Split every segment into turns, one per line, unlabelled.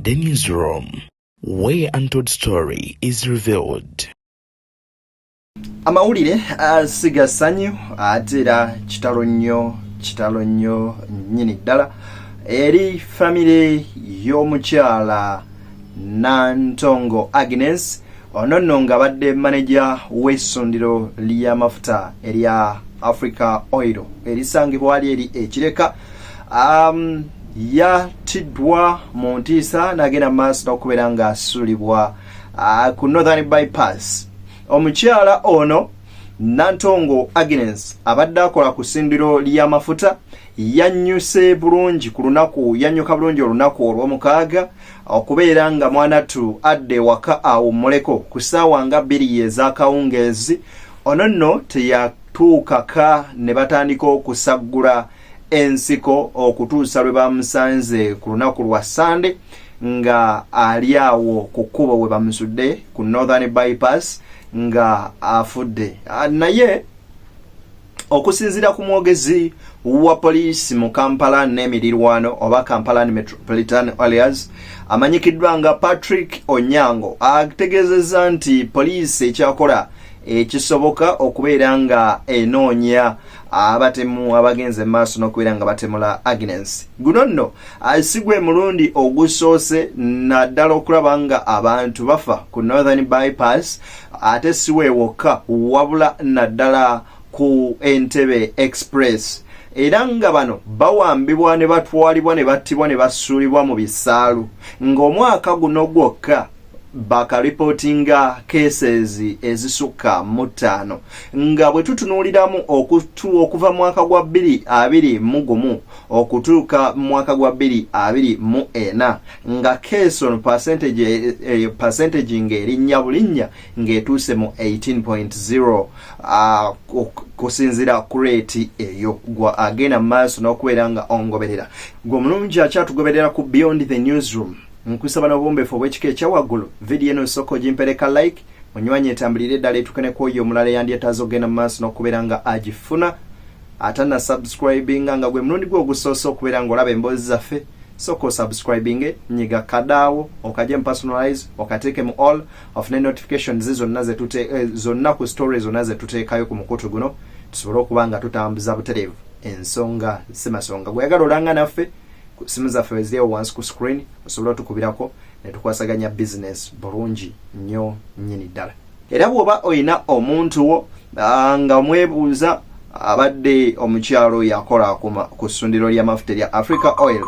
The newsroom, where untold story is revealed.
Amawulire asiga ssanyu, ate era kitalo nnyo, kitalo nnyo nnyini ddala eri famire y'omukyala Nantongo Agnes. Ono nno ng'abadde maneja w'essundiro ly'amafuta erya Africa Oil erisangibwa ali eri Ekireka, yatiddwa mu ntiisa n'agenda mu maaso n'okubeera ng'asuulibwa ku Northern Bypass. Omukyala ono Nantongo Agnes abadde akola ku ssindiro ly'amafuta yannyuse bulungi ku lunaku, yannyuka bulungi olunaku Olwomukaaga okubeera nga mwanattu adda ewaka awummuleko ku ssaawa nga 2 ez'akawungeezi. Ono nno teyatuukaka ne batandika okusaggula ensiko okutuusa lwe bamusanze ku lunaku lwa Sande nga ali awo ku kkubo we bamusudde ku Northern Bypass nga afudde. Naye okusinziira ku mwogezi wa poliisi mu Kampala n'emirirwano oba Kampala Metropolitan Areas amanyikiddwa nga Patrick Onyango, ategeezezza nti poliisi ekyakola ekisoboka okubeera nga enoonya abatemu abagenze maaso n'okubeera nga batemula Agnes. Guno nno si gwe mulundi ogusoose naddala okulaba nga abantu bafa ku Northern Bypass, ate si weewokka wabula naddala ku Entebe Express, era nga bano bawambibwa ne batwalibwa ne battibwa ne basuulibwa mu bisaalu. Ng'omwaka guno gwokka bakaripootinga cases ezisukka mu ttaano, nga bwe tutunuuliramu okuva mwaka gwa 2021 okutuuka mwaka gwa 2024, nga case ono percentage ng'erinnya bulinnya ng'etuuse mu 18.0 kusinziira ku rate eyo. Gwa agenda mu maaso n'okubeera nga ongoberera, gwe omulungi akyatugoberera ku Beyond the Newsroom, nkusaba n'obumbefu obw'ekika ekyawaggulu, vidiyo eno sooka ogimpereka like, munywanyi, etambulire eddala etuuke ne kwoyo omulala eyandyetaaza okugenda mu maaso n'okubeera nga agifuna. Atanna subscribinga, nga gwe mulundi gwe ogusoose okubeera ng'olaba emboozi zaffe, sooka osubscribinge, nyiga kadaawo okajje mu personalize, okateeke mu all, ofune notifications zonna zonna ku story zonna zetuteekayo ku mukutu guno, tusobole okuba nga tutambuza butereevu ensonga si masonga. Gweyagala olanga naffe, simu zaffe weziriwo wansi ku screen, osobola otukubirako ne tukwasaganya business bulungi nnyo nnyini ddala. Era bw'oba olina omuntu wo nga omwebuuza, abadde omukyalo oyo akola ku ssundiro ly'amafuta erya Africa Oil,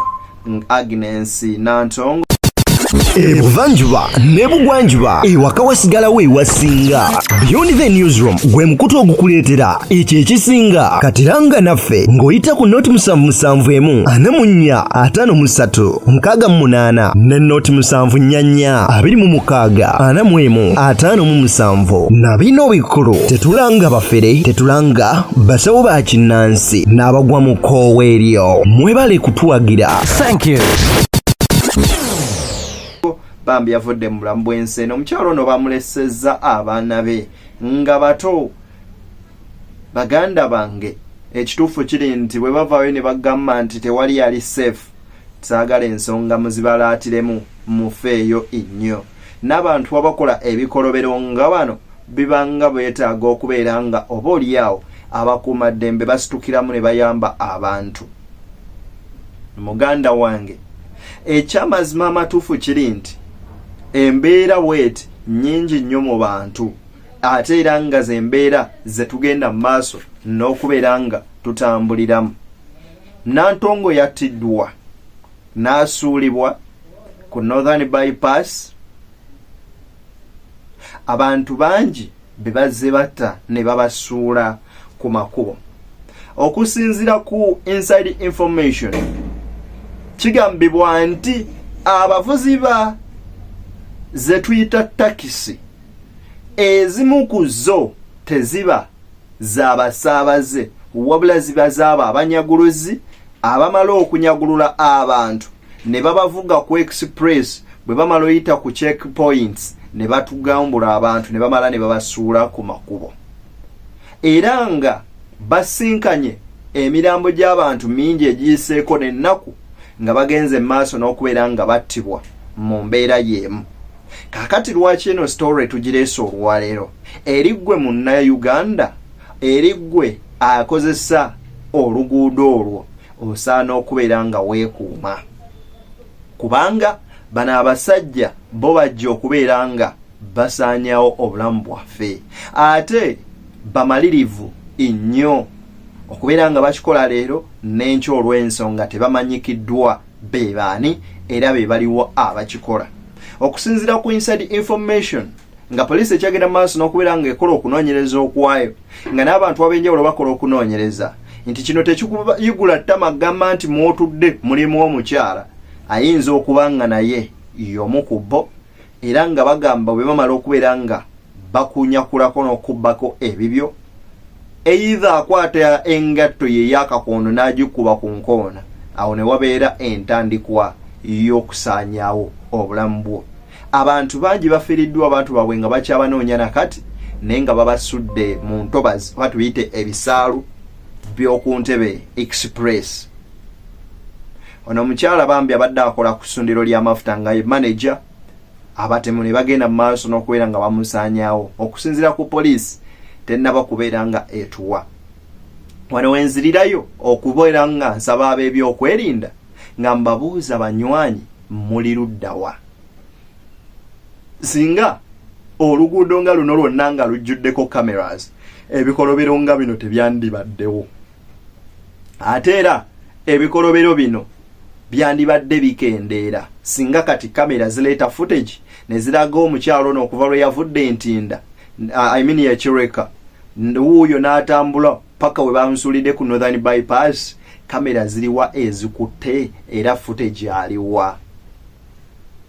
Agnes Nantongo.
Ebuvanjuba n'ebugwanjuba, ewaka wasigalawo ewasinga. Beyond the Newsroom gwe mukutu ogukuleetera ekyo ekisinga. Katiranga naffe ng'oyita ku 077 44 53 68 ne 074 26 41 57. Na bino bikulu: tetulanga bafere, tetulanga basawo ba kinnansi n'abagwa mu kkoowa eryo. Mwebale kutuwagira.
Thank you.
Bambi yavudde mu bulamu bw'ensi eno. Omukyalo ono bamulesezza abaana be nga bato. Baganda bange, ekituufu kiri nti bwe bavaayo ne bagamba nti tewali ali safe, saagala ensonga muzibalaatiremu, mufeeyo nnyo n'abantu abakola ebikolobero nga bano. Bibanga beetaaga okubeera nga oba oliawo abakuumaddembe basitukiramu ne bayamba abantu. Muganda wange, ekyamazima amatuufu kiri nti embeera bweti nnyingi nnyo mu bantu, ate era nga zembeera zetugenda mu maaso n'okubeera nga tutambuliramu. Nantongo yattiddwa n'asuulibwa ku Northern Bypass. Abantu bangi be bazze batta ne babasuula ku makubo. Okusinziira ku inside information, kigambibwa nti abavuzi ba ze tuyita takisi, ezimu ku zo teziba z'abasaabaze wabula ziba zaabo abanyaguluzi abamala okunyagulula abantu ne babavuga ku express. Bwe bamala oyita ku check points ne batugambula abantu ne bamala ne babasuula ku makubo, era nga basinkanye emirambo gy'abantu mingi egiyiseeko n'ennaku nga bagenze mu maaso n'okubeera nga battibwa. mu mbeera y'emu. Kaakati lwaki eno story tugireese olwaleero? Eri ggwe Munnayuganda, eri ggwe akozesa oluguudo olwo, osaana okubeera nga weekuuma, kubanga bano abasajja bo bajja okubeera nga basaanyawo obulamu bwaffe, ate bamalirivu nnyo okubeera nga bakikola leero n'enkya, olw'ensonga tebamanyikiddwa be baani era be baliwo abakikola. Okusinziira ku inside information, nga poliisi ekyagenda mu maaso n'okubeera nga ekola okunoonyereza okwayo, nga n'abantu ab'enjawulo bakola okunoonyereza, nti kino tekikuyigula ttama gamba nti mwotudde mulimu omukyala ayinza okuba nga naye y'omu ku bo, era nga bagamba bwe bamala okubeera nga bakunyakulako n'okubbako ebibyo, either akwata engatto ye ey'akakondo n'agikuba ku nkoona, awo ne wabeera entandikwa y'okusaanyaawo obulamu bwo. Abantu bangi bafiiriddwa abantu baabwe nga bakyabanoonya nakati, naye nga babasudde mu ntobazi oba tubiyite ebisaalu by'oku Ntebe Express. Ono omukyala bambi abadde akola ku ssundiro ly'amafuta nga ye manager, abatemu ne bagenda mu maaso n'okubeera nga bamusaanyaawo. Okusinziira ku poliisi, tennaba kubeera nga etuwa. Wano wenzirirayo okubeera nga nsaba ab'ebyokwerinda, nga mbabuuza, banywanyi, muli luddawa? Singa oluguudo nga luno lwonna nga lujjuddeko cameras, ebikolobero nga bino tebyandibaddewo, ate era ebikolobero bino byandibadde bikendeera singa kati kamera zileeta footage ne ziraga omukyalo ono okuva lwe yavudde Entinda, I mean yakireka wuuyo n'atambula paka we bamusuulidde ku Northern Bypass. Kamera ziriwa ezikutte era footage aliwa?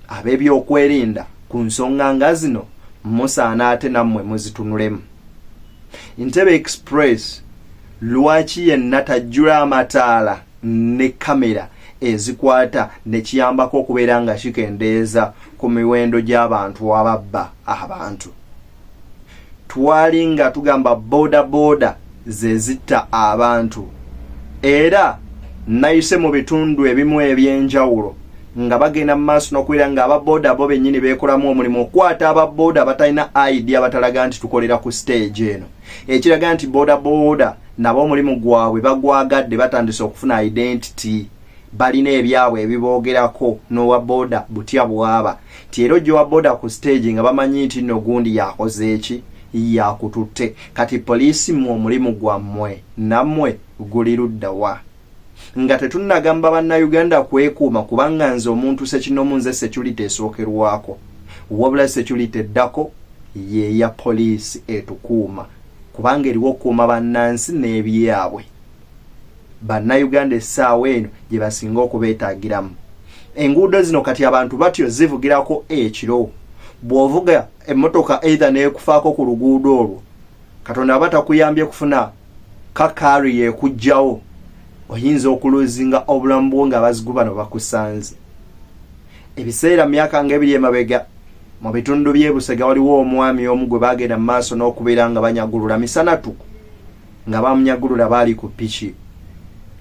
Ab'ebyokwerinda, ku nsonga nga zino musaana ate nammwe muzitunulemu. Ntebe Express lwaki yenna tajjula amataala ne kamera ezikwata, ne kiyambako okubeera nga kikendeeza ku miwendo gy'abantu ababba abantu? Twali nga tugamba boda boda ze zitta abantu, era nayise mu bitundu ebimu ebyenjawulo nga bagenda mu maaso n'okubeera nga ababoda bo bennyini beekolamu omulimu okukwata ababoda abatalina ID, abatalaga nti tukolera ku stage eno, ekiraga nti boda boda nabo omulimu gwabwe bagwagadde, batandise okufuna identity, balina ebyabwe ebiboogerako n'owa boda butya bwaba nti era ojja owa boda ku stage nga bamanyi nti nno gundi yakoze eki, yakututte. Kati poliisi, mmwe omulimu gwammwe nammwe guli luddawa nga tetunnagamba Bannayuganda kwekuuma? Kubanga nze omuntu sekinomu, nze security esookerwako, wabula security eddako yeya poliisi etukuuma, kubanga eriwo okukuuma bannansi n'ebyabwe. Bannayuganda essaawa eno gye basinga okubeetaagiramu. Enguudo zino kati abantu batyo zivugirako ekiro. Bw'ovuga emmotoka either n'ekufaako ku luguudo olwo, Katonda aba takuyambye kufuna kakaari yekujjawo, oyinza okuluzinga obulamu bwo ng'abazigu bano bakusanze. Ebiseera myaka ng'ebiri emabega, mu bitundu by'e Busega waliwo omwami omu gwe baagenda mu maaso n'okubeera nga banyagulula misana tuku, nga bamunyagulula baali ku piki,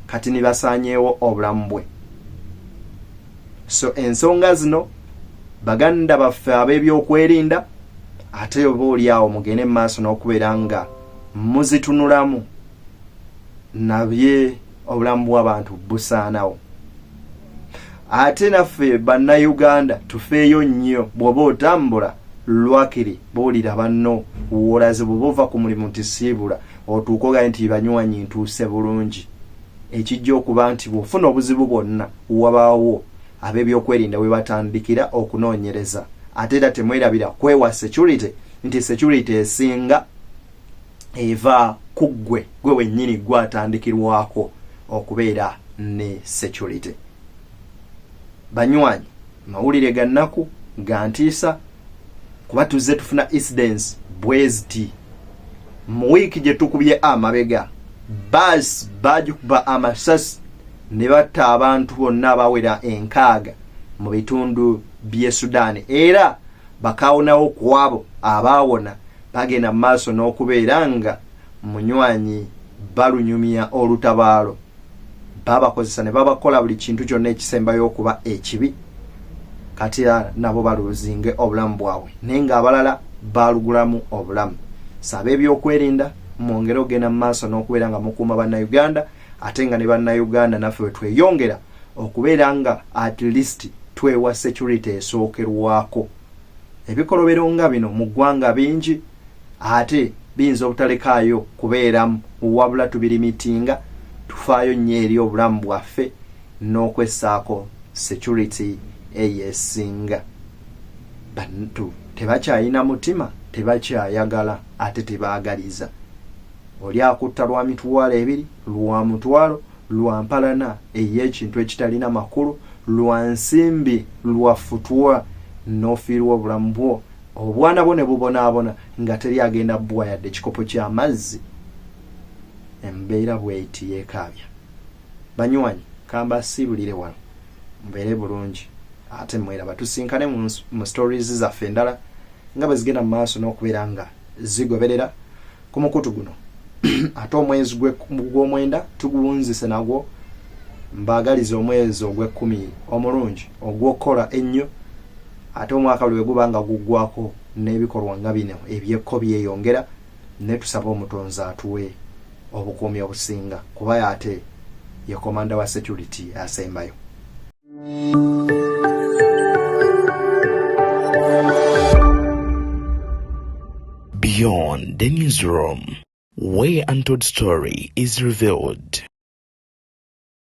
kati ne basaanyeewo obulamu bwe. So ensonga zino, baganda baffe ab'ebyokwerinda, ate oba oli awo mugende mu maaso n'okubeera nga muzitunulamu, nabye obulamu bw'abantu busaanawo. Ate naffe Bannayuganda tufeeyo nnyo. Bw'oba otambula, lwakiri buulira banno wolaze bw'oba ova ku mulimu nti siibula otuuke ogaye nti banywanyi ntuuse bulungi, ekijja okuba nti bw'ofuna obuzibu bwonna wabaawo ab'ebyokwerinda we batandikira okunoonyereza. Ate era temwerabira kwewa security, nti security esinga eva ku ggwe, gwe wennyini gwe atandikirwako okubeera ne security. Banywanyi, mawulire ga nnaku, ga ntiisa, kuba tuzze tufuna incidents bweziti. Mu wiiki gye tukubye amabega, baasi bagikuba amasasi ne batta abantu bonna abawera 60 mu bitundu by'e Sudaani, era bakawonawo ku abo abaawona bagenda mu maaso n'okubeera nga munywanyi balunyumya olutabaalo babakozesa ne babakola buli kintu kyonna ekisembayo okuba ekibi. Kati nabo baluzinge obulamu bwabwe, naye ng'abalala balugulamu obulamu. Saba ebyokwerinda mwongere ogenda mu maaso n'okubeera nga mukuuma Bannayuganda, ate nga ne Bannayuganda naffe bwe tweyongera okubeera nga at least twewa security esookerwako. Ebikolobero nga bino mu ggwanga bingi, ate biyinza obutalekaayo kubeeramu, wabula tubirimitinga, tufaayo nnyo eri obulamu bwaffe n'okwessaako security eyesinga. Bantu tebakyayina mutima, tebakyayagala, ate tebaagaliza. Oli akutta lwa 20,000, lwa 100, lwa mpalana ey'ekintu ekitalina makulu, lwa nsimbi, lwa futwa, n'ofiirwa obulamu bwo, obwana bwo ne bubonaabona nga teri agenda bbuwa yadde ekikopo ky'amazzi. Embeera bweti yeekaabya. Banywanyi, kambasiibulire wano, mubeere bulungi, ate mweraba tusinkane mu stories zaffe endala nga bwe zigenda mu maaso n'okubeera nga zigoberera ku mukutu guno. Ate omwezi gw'omwenda tuguwunzise nagwo. Mbaagaliza omwezi ogw'ekkumi omulungi ogw'okukola ennyo, ate omwaka lwe guba nga guggwako n'ebikolwa nga bino ebyekko byeyongera, ne tusaba Omutonzi atuwe obukuumi obusinga, kuba ate ye komanda wa security asembayo.
Beyond the Newsroom, where untold story is revealed.